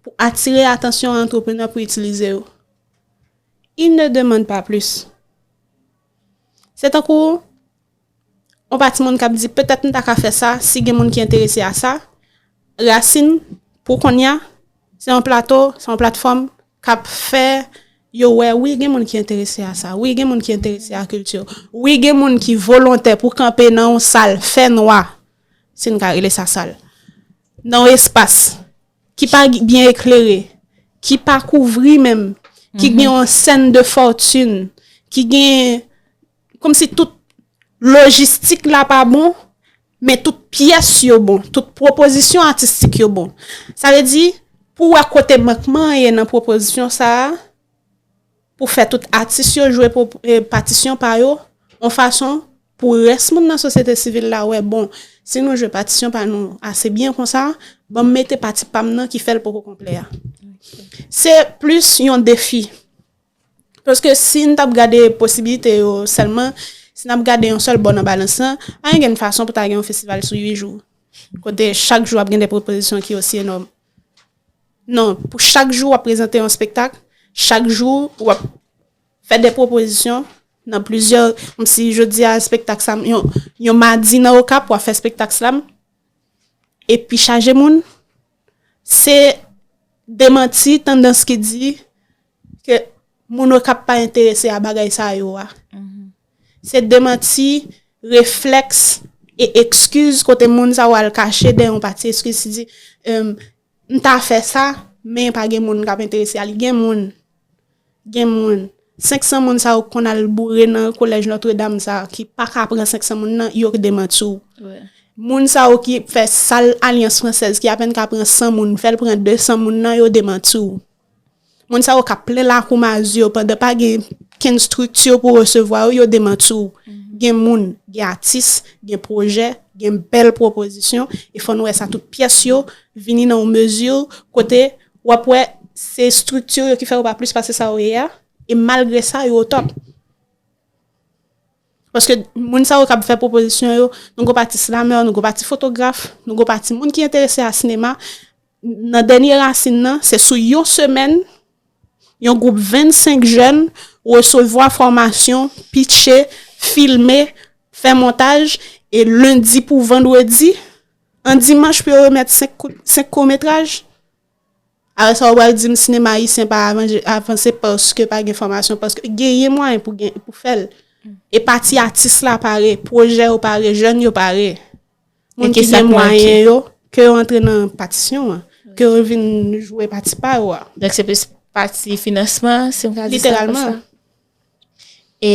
pou atire atansyon antreprenè pou itilize yo. Il ne demande pas plus. Se tankou yon pati moun k ap di, petèt m ta ka fè sa, si gen moun ki enterese a sa. Rasin, pou kounye a, se yon plato, se yon platfòm k ap fè yo wè, wi, gen moun ki enterese a sa, wi, gen moun ki enterese a kilti, wi, gen moun ki volontè pou kanpe nan yon sal fè nwa, si n ka rele sa sal, nan yon espas ki pa byen eklere, ki pa kouvri menm, ki gen yon sèn de fòtin, ki gen, kòmsi tout lojistik la pa bon, men tout pyès yo bon, tout pwopozisyon atistik yo bon. Sa vle di, pou w wè kote mankman an ye nan pwopozisyon sa a, pou fè tout atis yo jwe patisyon pa yo, yon fason pou rès moun nan sosyete sivil la wè, bon, si nou jwe patisyon pa nou ase byen konsa, ban m mete pati pa m nan ki fè l poko konplè a. Se plis yon defi. Paske si n t ap gade posiblite yo sèlman, si n ap gade yon sèl bò nan balans lan, pa gen fason pou ta gen yon festival sou uit jou. Kote chak jou ap gen de pwopozisyon ki osi enòm. Non, pou chak jou w ap prezante yon espektak, chak jou w ap fè de pwopozisyon nan plizyè, kòmsi jodi a espektak sa, yon, yon madi nan Okap, w ap fè espektak slam, epi chaje moun, se demanti tandans ki di ke moun Okap pa enterese a bagay sa yo a. Se demanti reflèks e ekskiz kote moun sa yo al kache dèyè yon pati ekskiz ki di, m ta fè sa, men pa gen moun k ap enterese a li. Gen moun, gen moun. Senk san moun sa yo k konn al boure nan kolèj Nòtredam sa ki pa ka pran senk san moun nan, yo demanti w. Moun sa yo ki fè sal Alyans Fransèz ki apèn ka pran san moun, fè l pran de san moun nan, yo demanti w. Moun sa yo k ap plen lakou Mazur pandan pa gen kenn estrikti pou resevwa yo, yo demanti w. Gen moun, gen atis, gen pwojè, gen bèl pwopozisyon, e fò n wè sa tout pyès yo vini nan yon mezi kote w ap wè se estrikti yo ki fè yo pa plis pase sa yo ye a, e malgre sa, yo o top. Paske moun sa yo k ap fè pwopozisyon yo, nou gon pati slamè, nou gon pati fotograf, nou gon pati moun ki enterese a sinema. Nan dènye Rasin nan, se sou yon semèn, yon gwoup vennsenk jèn resevwa fòmasyon, pitche, filme, fè montaj, e lendi pou vandredi, an dimanch pou yo remèt senk kout, senk kout metraj. Apre sa, ou pral di m sinema ayisyen pa avanse paske pa gen fòmasyon, paske genyen mwayen pou gen, pou fè l. E pati atis la pare, pwojè yo pare, jèn yo pare. Moun ki gen mwayen yo, ke yo antre nan patisyon an, ke yo vin jwe pati pa yo a. Donk se plis pati finansman, si m ka di sa konsa. Literalman. E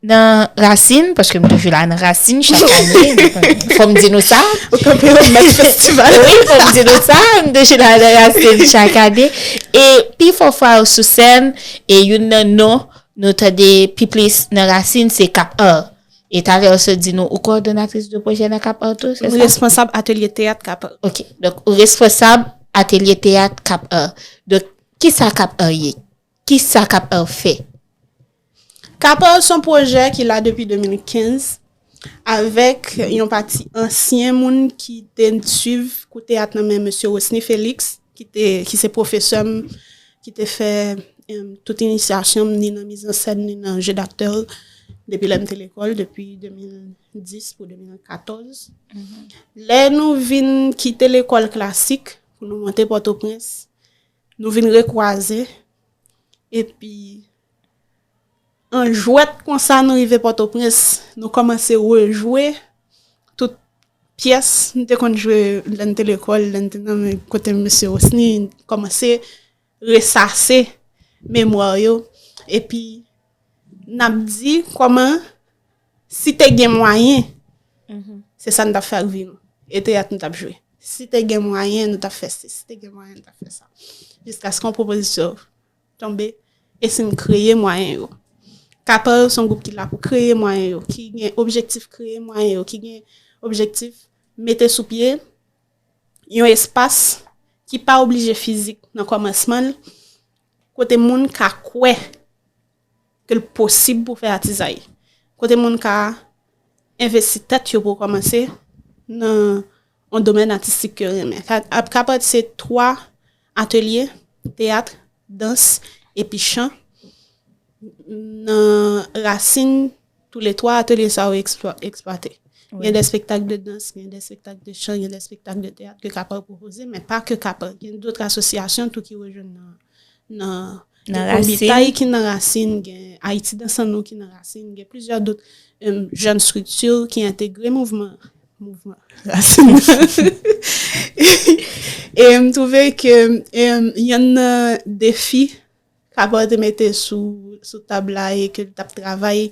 nan Rasin, paske m toujou la nan Rasin chak ane, fò m di nou sa. Ou kanpe yon mèt festival. Wi, fò m di nou sa, m toujou la nan Rasin chak ane. E pi fò fwa yo sou sèn, e youn nan non nou tande pi plis nan Rasin se Cap Art. E talè ou sot di nou ou kowòdonatris de pwojè nan Cap Art tou, se sa? Responsab atelye teyat Cap Art. Ok, donk ou responsab atelye teyat Cap Art. Donk, kisa Cap Art ye? Kisa Cap Art fè? Cap Art se yon pwojè ki la depi de mil kenz avèk yon pati ansyen moun ki te swiv kou teyat nan men mesye Rosny Félix, ki te, ki se pwofesè m, ki te fè, em, tout inisyasyon m, ni nan mizansèn, ni nan je daktè, depi lè m te lekòl, depi de mil dis pou de mil katòz. Lè nou vin kite lekòl klasik pou nou monte Pòtoprens, nou vin rekwaze, epi an jwèt konsa nou rive Pòtoprens, nou kòmanse rejwe tout pyès nou te konn jwe lè n te lekòl, lè n te nan men kote mesye Rosny, kòmanse resase memwa yo, epi n ap di kòman Si te gen mwayen, se sa n t ap fè ak vi nou. E teyat nou t ap jwe. Si te gen mwayen, nou t ap fè si. Si te gen mwayen, nou t ap fè sa. Jiskaske yon pwopozisyon tonbe, e si n kreye mwayen yo. Kapab se yon gwoup ki la pou kreye mwayen yo, ki gen objektif kreye mwayen yo, ki gen objektif mete sou pye yon espas ki pa oblije fizik nan kòmansman l, kote moun ka kwè ke l posib pou fè atizay, kote moun ka envesti tèt yo pou kòmanse nan yon domèn atistik ke yo renmen. Ka, ap, kapab se twa atelye, teyat, dans, epi chan, nan rasin tou le twa atelye sa yo eksplwa-, eksplwate. Gen de spektak de dans, gen de spektak de chan, gen de spektak de teyat ke Kapab pwopoze, men pa ke Kapab. Gen dòt asosyasyon tou ki rejwenn nan, nan, gen Konbitay ki nan rasin, gen Ayiti Dans An Nou ki nan rasin, gen plizyè dòt, em, jèn estrikti ki entegre mouvman, mouvman rasin. E m twouve ke, em, yonn nan defi Kapab te mete sou, sou tab la e ke l t ap travay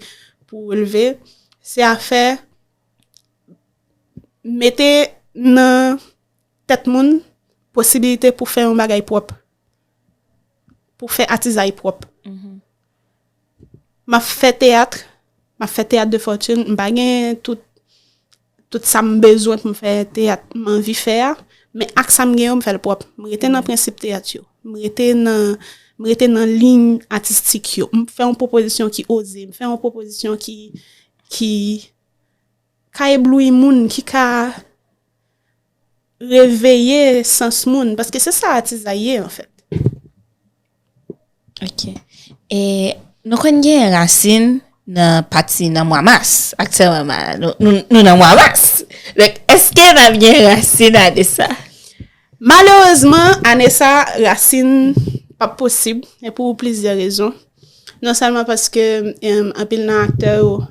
pou releve, se afè mete nan tèt moun posibilite pou fè yon bagay pwòp, pou fè atizay pwòp. M ap fè teyat, m ap fè teyat de fòtin, m pa gen tout, tout sa m bezwen pou m fè teyat m anvi fè a, men ak sa m gen yo, m fè l pwòp. M rete nan prensip teyat yo. M rete nan, m rete nan liy atistik yo. M fè yon pwopozisyon ki oze, m fè yon pwopozisyon ki, ki ka eblouyi moun, ki ka reveye sans moun, paske se sa atizay ye, anfèt. Ok. E nou konn gen rasin nan pati nan mwa mas. Aktyèlman, nou, nou, nou nan mwa mas. Donk, èske n ap gen rasin ane sa? Malerezman, ane sa, rasin p ap posib, e pou plizyè rezon. Non sèlman paske, em, anpil nan aktè yo,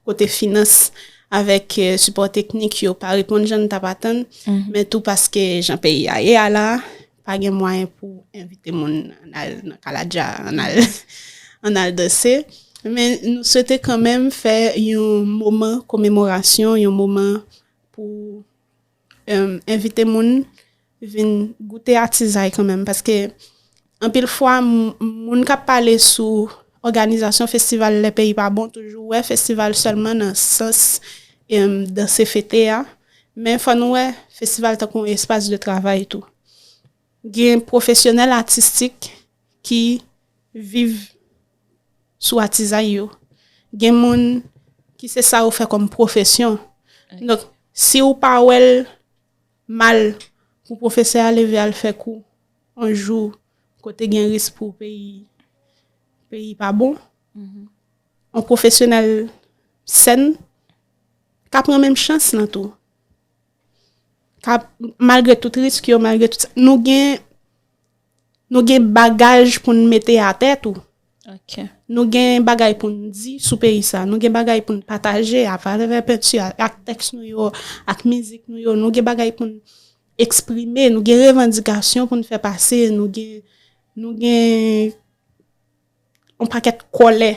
kote finans avèk, eh, sipò teknik yo pa reponn jan n t ap atann, men tou paske jan peyi a ye a la, pa gen mwayen pou envite moun ann al nan kaladja, ann al, ann al danse. Men nou swete kanmenm fè yon moman komemorasyon, yon moman pou, em, envite moun vin goute atizay kanmenm, paske anpil fwa, m, moun k ap pale sou òganizasyon festival lè peyi pa bon toujou wè festival sèlman nan sans, em, danse fete a, men fò nou wè festival tankou yon espas de travay tou. Gen pwofesyonèl atistik ki viv sou atizay yo. Gen moun ki se sa yo fè kòm pwofesyon. Donk, si w pa wè l mal pou pwofesè a leve al fè kou yon jou kote gen risk pou peyi, peyi pa bon, yon pwofesyonèl sèn ka pran menm chans lan tou. Ka, malgre tout risk yo, malgre tout sa, nou gen, nou gen bagaj pou n mete atè tou. Nou gen bagay pou n di sou peyi sa. Nou gen bagay pou n pataje atravè penti a, ak tèks nou yo, ak mizik nou yo. Nou gen bagay pou n eksprime. Nou gen revandikasyon pou n fè pase. Nou gen, nou gen yon pakèt kòlè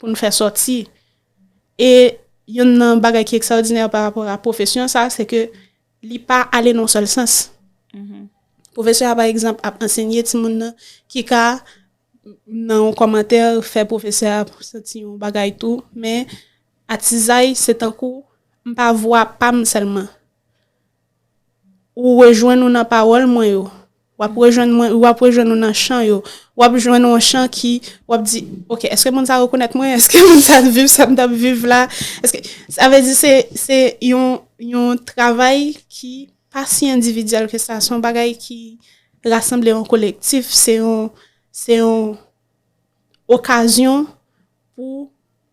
pou n fè sòti. E yonn nan bagay ki ekstraòdinè pa rapò a pwofesyon sa, se ke li pa ale nan yon sèl sans. Pwofesè a, pa egzanp, ap ansenye timoun nan, ki ka, nan yon kòmantè, fè pwofesè a santi yon bagay tou, men atizay, se tankou, m pa vwa pa m sèlman. Ou rejwenn ou nan pawòl mwen yo. W ap rejwenn mwen, w ap rejwenn ou nan chan yo. W ap jwenn yon chan ki, w ap di, ok, èske moun sa rekonèt mwen? Èske moun sa viv sa m t ap viv la? Èske, sa vle di se, se yon, yon travay ki pa si endividyèl ke sa. Se yon bagay ki rasanble yon kolektif. Se yon, se yon okazyon pou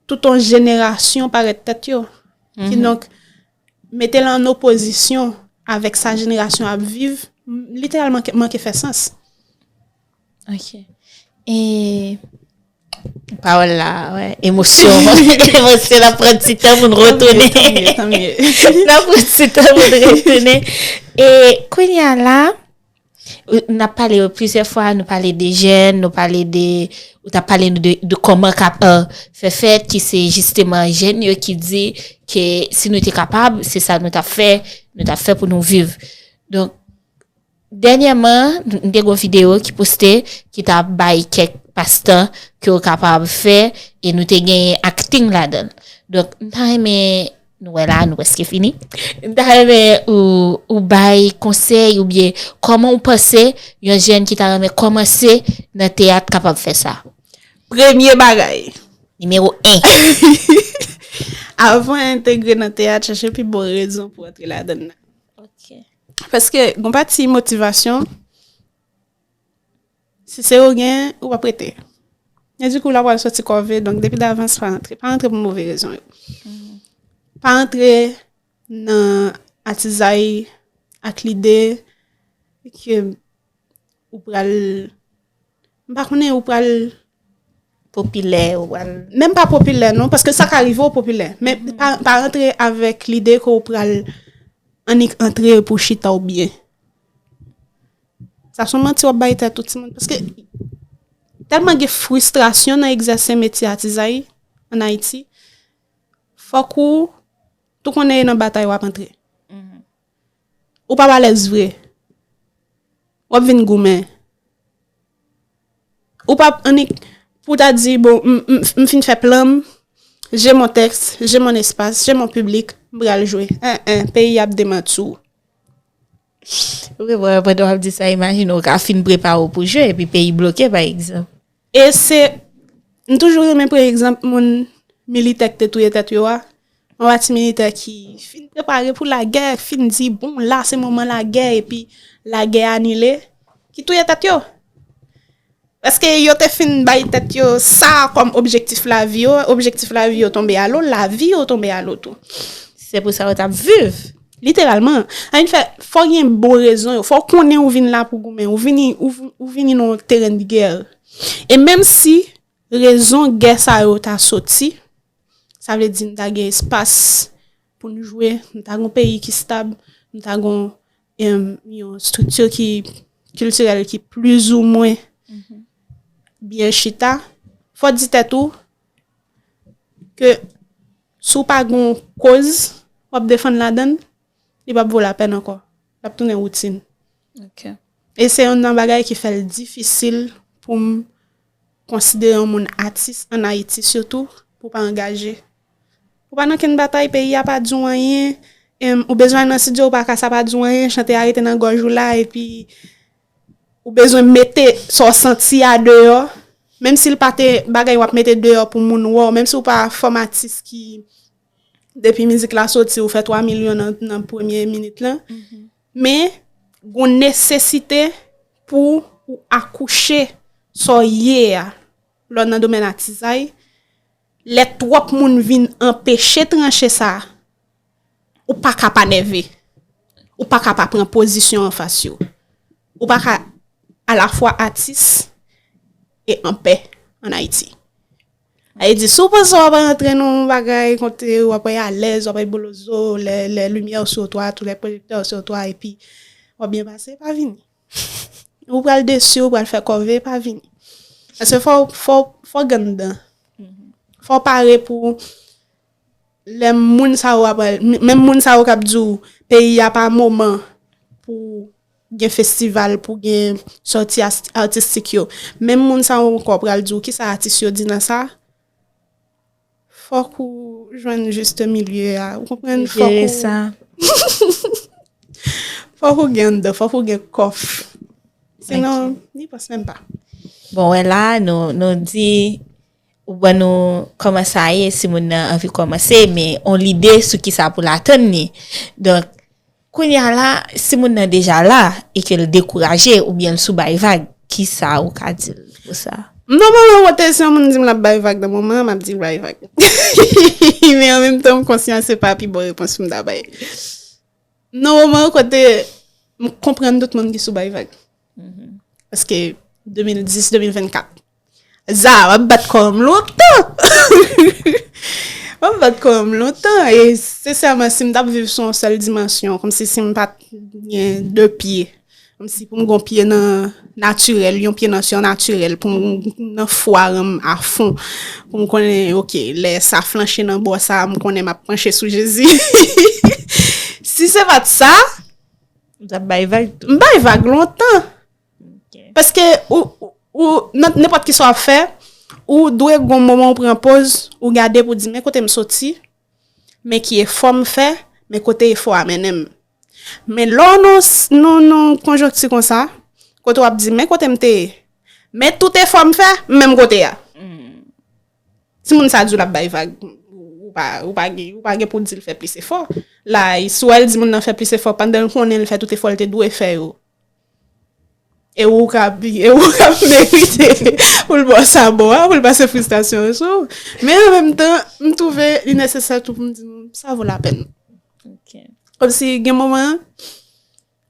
tout yon jenerasyon parèt tèt yo. Kidonk, mete l an opozisyon avèk sa jenerasyon ap viv, m, literalman ke, manke fè sans. Ok. E pawòl la, wè, emosyon. Emosyon, n ap pran ti tan pou n retounen. N ap pran ti tan pou n retounen. E kounye a la, N ap pale yo plizyè fwa, nou pale de jèn, nou pale de, ou t ap pale nou de, de kòman k ap fè fèt, ki se jisteman jèn yo ki di ke si nou te kapab, se sa nou t ap fè, nou t ap fè pou nou viv. Donk, dènyèman, m te gen yon videyo ki poste, ki t ap bay kèk pastan ke w kapab fè, e nou te gen acting ladan l. Donk, m ta renmen, nou wè la, nou prèske fini. M ta renmen ou, ou bay konsèy oubyen kòman ou panse yon jèn ki ta renmen kòmanse nan teyat kapab fè sa? Premye bagay. Nimewo en. Avan entegre nan teyat, chache pi bon rezon pou antre ladan l nan. Ok. Paske, gon pati motivasyon, si se yo gen, ou p ap rete. E dikou, la pral soti kòve, donk depi davans, pa antre. Pa antre pou move rezon yo. Pa antre nan atizay ak lide ke ou pral, m pa konnen, ou pral popilè, ou pral, menm pa popilè non, paske sa ka rive w popilè, men pa, pa antre avèk lide ke ou pral annik antre pou chita w byen. Sa se yon manti w ap bay tèt ou, timoun, paske tèlman gen fristrasyon nan egzèse metye atizay ann Ayiti, fòk ou tou konnen e nan batay w ap antre. Ou p ap alèz vre. W ap vin goumen. Ou p ap annik pou w ta di, bon, m, m, m fin fè plan m, j'ai mon texte, j'ai mon espace, j'ai mon public, m pral jwe. En, en, peyi ap demanti w. Wi, bon, pandan w ap di sa, imajine w ka fin prepare w pou jwe, epi peyi bloke, pa egzanp. E se, m toujou renmen pran egzanp moun militè ki te touye tèt yo a. Yon pati militè ki fin prepare pou lagè, fin di, bon, la se moman lagè, epi lagè anile, ki touye tèt yo. Paske yo te fin bay tèt yo sa kòm objektif lavi yo, objektif lavi yo tonbe alo, lavi yo tonbe alo tou. Se pou sa yo t ap viv. Literalman. Sa vin fè, fò gen bon rezon yo. Fò w konnen ou vin la pou goumen. Ou vini, ou, ou vini nan yon teren de gè. E menm si rezon gè sa yo ta soti, sa vle di n ta gen espas pou n jwe, n ta gen yon peyi ki stab, n ta gen yon, em, yon estrikti ki, kiltirèl ki plizoumwen byen chita. Fò w di tèt ou ke si w pa gen yon koz w ap defann ladan l, li p ap vo lapèn ankò. L ap tounen woutin. Ok. E se youn nan bagay ki fè l difisil pou m konsidere yon moun atis ann Ayiti, sitou pou w pa angaje. Ou pa nan kenn batay, peyi a pa di w anyen, em, ou bezwen al nan estidyo, ou pa ka, sa pa di w anyen, chante a rete nan gòj ou la, epi ou bezwen mete sa w santi a deyò, menm si l pa te bagay w ap mete deyò pou moun wè w, menm si w pa fòm atis ki, depi mizik la soti, ou fè twa milyon nan, nan premye minit lan, men gon nesesite pou ou akouche sa w ye a, lè w nan domèn atizay, lè twòp moun vin anpeche tranche sa, ou pa ka pa nève. Ou pa ka pa pran pozisyon anfas yo. Ou pa ka alafwa atis e anpè ann Ayiti. Sa vle di, si w panse w ap rantre nan yon bagay kote w ap alèz, w ap bolozo, lè, lè limyè yo sou twa, tout lè pwojektè yo sou twa, epi w ap byen pase, pa vini. Ou pral desi, ou pral fè kòve, pa vini. Paske fò, fò, fò w gen anndan. Fò w pare pou lè moun sa yo ap, menm moun sa yo k ap di w peyi a pa moman pou gen festival, pou gen sòti ast-, atistik yo. Menm moun sa yo ankò pral di w kisa atis yo di nan sa. Fòk ou jwenn juste milieu a, ou konprann? Fòk ou, sa. Fòk ou gen anndan, fòk ou gen kòf. Sinon, ni pòs menm pa. Bon, wè la, nou, nou di, ou ban nou kòman sa ye, si moun nan anvi kòmanse, men on lide sou kisa pou l atann li. Donk, kounye a la, si moun nan deja la, e ke l dekouraje, oubyen l sou bay vag, kisa ou ka di l pou sa? Nòmalman, kote si yon moun di m l ap bay vag nan moman an, m ap di l bay vag. Men an menm tan, m konsyan se pa pi bon repons pou m ta bay. Nan moman an, kote m konprann tout moun ki sou bay vag. Paske de mil dis, de mil vennkat. Za, w ap bat kò m lontan. W ap bat kò m lontan. E sensèman, si m t ap viv sou yon sèl dimansyon, kòmsi si m pa t gen de pye, Kòmsi pou m gon pye nan natirèl, yon pye nan sènatirèl, pou m nan fwa an m afon, pou m konnen, oke, lè sa flanche nan bò sa, m konnen m ap panche sou Jezi. Si se pa t sa, Ou t ap bay vag tou. M bay vag lontan. Ok. Paske ou, ou, ou nan nenpòt ki sa w ap fè, ou dwe gon moman ou pran poz, ou gade pou di men kote m soti, men ki efò m fè, men kote efò a mennen m. Men lè w nan, nan, nan konjonkti konsa, kote w ap di men kote m te ye, men tout efò m fè, m menm kote a. Timoun sa di w l ap bay vag, ou pa, ou pa gen, ou pa gen pou di l fè plis efò. La, si w wè l di moun nan fè plis efò, pandan l konnen l fè tout efò l te dwe fè yo. E ou ka, e ou ka merite pou l ba w sa bon an, pou l pase fristrasyon yo sou ou. Men an menm tan, m twouve li nesesè tou pou m di nou, sa vo lapèn. Ok. Kòmsi gen moman,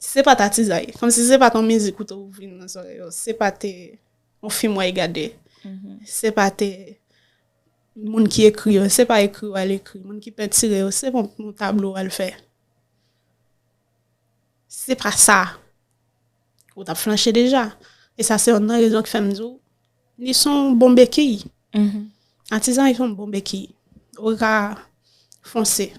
si se pa t atizay, kòmsi se pa t yon mizik ou te ouvri nan zòrèy ou, se pa te yon fim w al gade, se pa te moun ki ekri yo, se pa ekri w al ekri, moun ki pentire yo, se pa yon tablo w al fè. Si se pa sa, ou t ap flanche deja. E sa se youn nan rezon ki fè m di w, li se yon bon bekiy. Atizan, li se yon bon bekiy. Ou ka fonse.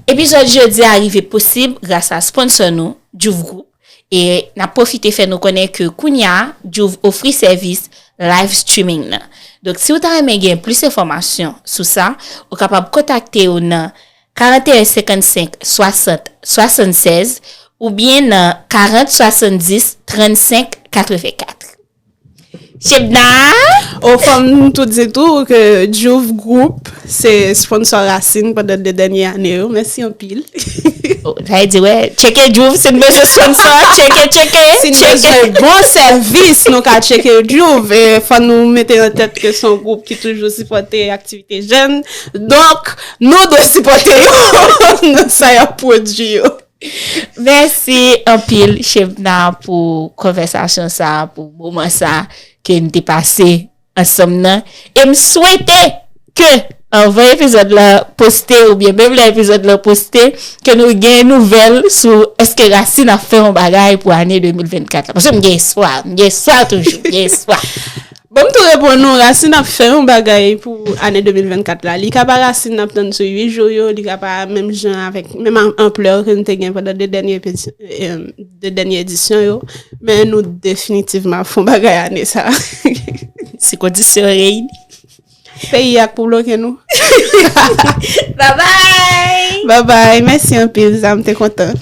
Epizòd jodi a rive posib gras a sponsò nou, Juve Group. E n ap pwofite fè nou konnen ke kounye a, Juve ofri sèvis live streaming nan. Donk, si w ta renmen gen plis enfòmasyon sou sa, ou kapab kontakte yo nan karant e en senkannsenk swasant swasannsèz oubyen nan karant swasanndis trannsenk katrevenkat. Shebna! O, fò m tou di tou ke Juve Group se sponsò Rasin pandan de dènye ane yo. Mèsi anpil. Oh, sa vle di, wè, tcheke Juve, si n bezwen sponsò, tcheke, tcheke, Si n tcheke. Bezwen bon sèvis, nou ka tcheke Juve. E fò nou mete an tèt ke se yon gwoup ki toujou sipòte aktivite jèn. Donk, nou dwe sipòte yo nan sa y ap pwodui yo. Mèsi anpil, Shebna, pou konvèsasyon sa, pou moman sa ke n te pase ansanm nan. E m swete ke anvan epizòd la poste, oubyen menm lè epizòd la poste, ke nou gen nouvèl sou èske Rasin ap fè yon bagay pou ane de mil vennkat la. Paske m gen espwa, m gen espwa toujou, m gen espwa. Bon, m tou reponn nou, Rasin ap fè yon bagay pou ane de mil vennkat la. Li ka pa Rasin n ap tann sou uit jou yo, li ka pa menm jan avèk, menm an-, anplè ke n te gen pandan de dènye epedi-, em, de dènye edisyon yo, men nou definitivman ap fè yon bagay ane sa. Si kondisyon reyini. Peyi a k pou bloke nou. Bye bye! Bye bye, mèsi anpil, Zam, te kontan.